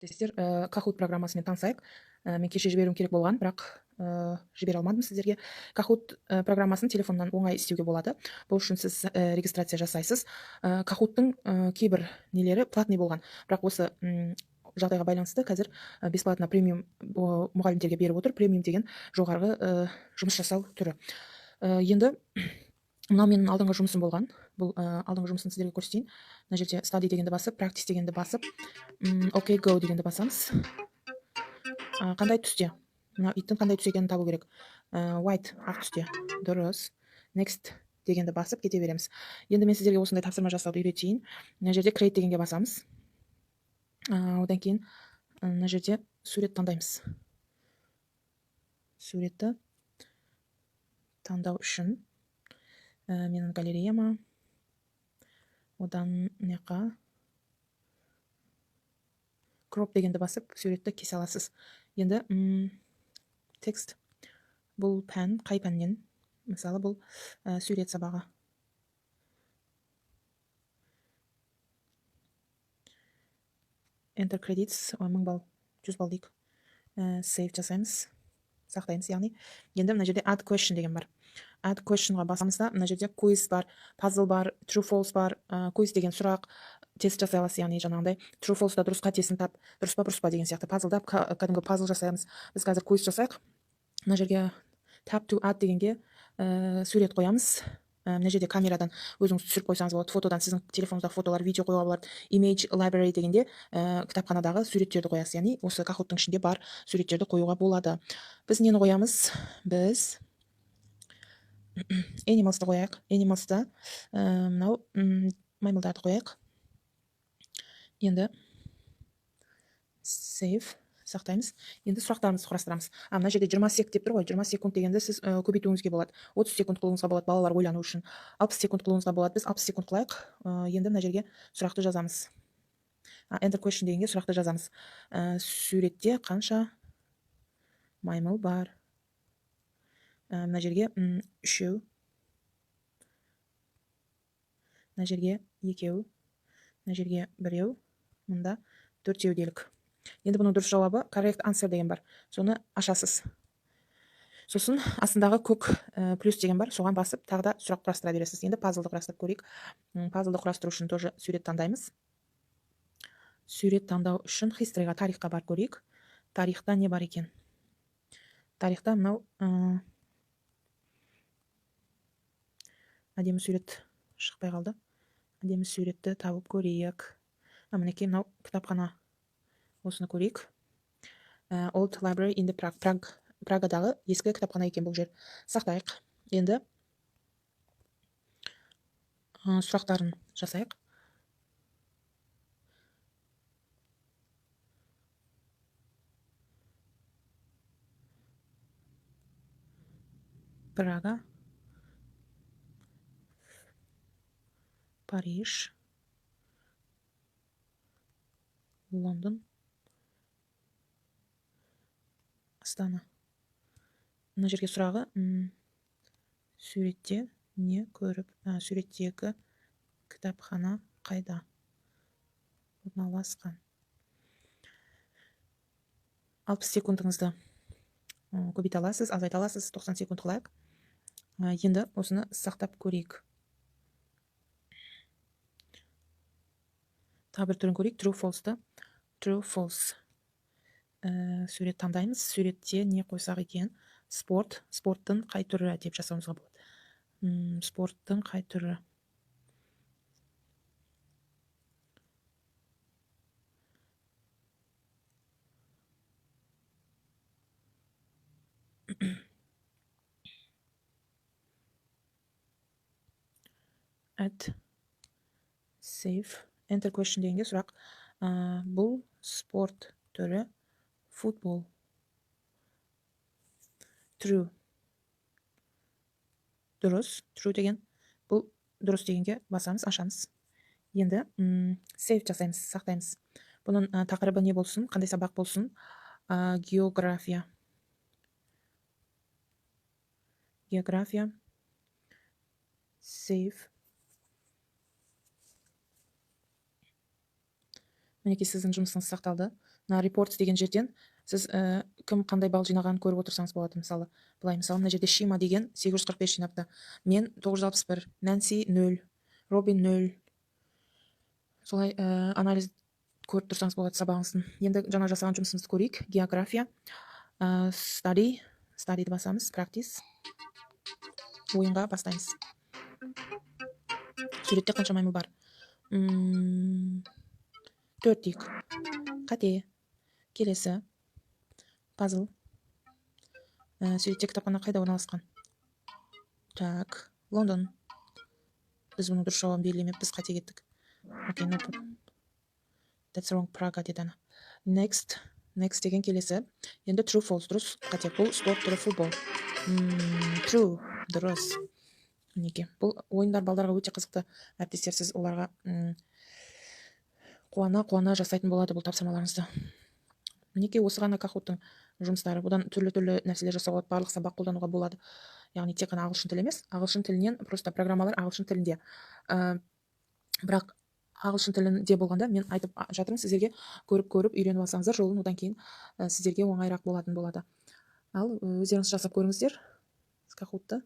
Әріптестер, Kahoot программасымен танысайық. Мен кеше жіберуім керек болған, бірақ жібере алмадым сіздерге. Kahoot программасын телефоннан оңай істеуге болады. Бұл үшін сіз регистрация жасайсыз. Kahoot-тың кейбір нелері платный болған, бірақ осы жағдайға байланысты қазір бесплатно премиум мұғалімдерге беріп отыр. Премиум деген жоғарғы жұмыс жасау түрі. Енді мынау менің алдыңғы жұмысым болған. Бұл алдыңғы жұмысын сіздерге көрсетейін. Мына жерде study дегенді басып, practice дегенді басып, OK go дегенді басамыз. Қандай түсте? Мынау иттің қандай түс екенін табу керек. White, ақ түсте. Дұрыс. Next дегенді басып кете береміз. Енді мен сіздерге осындай тапсырма жасауды үйретейін. Мына жерде create дегенге басамыз. Одан кейін мына жерде сурет таңдаймыз. Суретті таңдау үшін менің галереяма, одан мына жаққа crop дегенді басып суретті кесе аласыз. Енді текст, бұл пән қай пәннен? Мысалы, бұл сурет сабағы. Enter credits, ой, 1000 балл, 100 балл дейік. Save жасаймыз, сақтаймыз, яғни. Енді мына жерде add question деген бар. Add questionға басамыз да, мына жерде quiz бар, puzzle бар, true false бар. Quiz деген сұрақ, тест жасай аласыз, яғни жаңағындай true false'да дұрыс қатесін тап, дұрыс па, бұрыс па деген сияқты. Пазлда кәдімгі пазл жасаймыз. Біз қазір quiz жасайық. Мына жерге tap to add дегенге сурет қоямыз. Мына жерде камерадан өзіңіз түсіріп қойсаңыз болады, фотодан, сіздің телефоныңыздағы фотолар, видео қоюға болады. Image library дегенде кітапханадағы суреттерді қоясыз, яғни осы Kahoot-тың ішінде бар суреттерді қоюға болады. Біз нені қоямыз? Біз Animals'ты қояйық. Animals'та мынау маймылдарды қояйық. Енді save, сақтаймыз. Енді сұрақтарымызды құрастырамыз. Мына жерде 20 сек деп тұр ғой. 20 секунд дегенді сіз көбейтуіңізге болады. 30 секунд қылуыңызға болады балалар ойлану үшін. 60 секунд қылуыңызға болады. Біз 60 секунд қылайық. Енді мына жерге сұрақты жазамыз. Enter question дегенге сұрақты жазамыз. Суретте қанша маймыл бар? Мына жерге үшеу, мына жерге екеу, мына жерге біреу, мында төртеу делік. Енді бұның дұрыс жауабы correct answer деген бар, соны ашасыз. Сосын астындағы көк плюс деген бар, соған басып тағы да сұрақ құрастыра бересіз. Енді пазлды құрастырып көрейік. Пазлды құрастыру үшін тоже сурет таңдаймыз. Сурет таңдау үшін historyға, тарихқа барып көрейік. Тарихта не бар екен? Тарихта мынау әдемі сурет шықпай қалды. Әдемі суретті тауып көрейік. Мінекей, мынау кітапхана, осыны көрейік. Old Library in the Prague, Прагадағы ескі кітапхана екен бұл жер. Сақтайық. Енді сұрақтарын жасайық. Прага, Париж, Лондон, Астана. Мына жерге сұрағы, суретте не көріп, суреттегі кітапхана қайда орналасқан? 60 секундыңызды көбейте аласыз, азайта аласыз, 90 секунд қылайық. Енді осыны сақтап көрейік. Тағы бір түрін көрейік, true false-ты. True false. Сурет таңдаймыз. Суретте не қойсақ екен? Спорт, спорттың қай түрі деп жасауымызға болады. Спорттың қай түрі? Add, save, enter question дегенге сұрақ. Бұл спорт түрі футбол. True. Дұрыс. True деген бұл дұрыс дегенге басамыз, ашамыз. Енді save жасаймыз, сақтаймыз. Бұның тақырыбы не болсын, қандай сабақ болсын? География. География. Save. Мінекей, сіздің жұмысыңыз сақталды. Мына Reports деген жерден сіз кім қандай балл жинағанын көріп отырсаңыз болады. Мысалы, былай, мысалы, мына жерде Шима деген 845 жинапты, мен 961, Нэнси 0, Робин 0. Солай анализ көріп тұрсаңыз болады сабағыңыздың. Енді жаңа жасаған жұмысымызды көрейік. География, study, study-ді басамыз, practice, ойынға бастаймыз. Суретте қанша маймыл бар? 4 дейік. Қате. Келесі пазл. Суретте кітапхана қайда орналасқан? Так, Лондон. Біз бұның дұрыс жауабын белгілемеппіз, қате кеттік. Окей, no, that's wrong, Прага деді ана. Next, next деген келесі. Енді true, false, дұрыс, қате. Бұл спорт түрі футбол. True, дұрыс. Мінекей, бұл ойындар балдарға өте қызықты, әріптестер. Сіз оларға қуана қуана жасайтын болады бұл тапсырмаларыңызды. Мінекей, осы ғана Kahoot-тың жұмыстары. Бұдан түрлі түрлі нәрселер жасауға болады, барлық сабақ қолдануға болады. Яғни тек қана ағылшын тілі емес, ағылшын тілінен просто программалар ағылшын тілінде, бірақ ағылшын тілінде болғанда, мен айтып жатырмын сіздерге, көріп көріп үйреніп алсаңыздар жолын, одан кейін сіздерге оңайырақ болатын болады. Ал өздеріңіз жасап көріңіздер Kahoot-ты.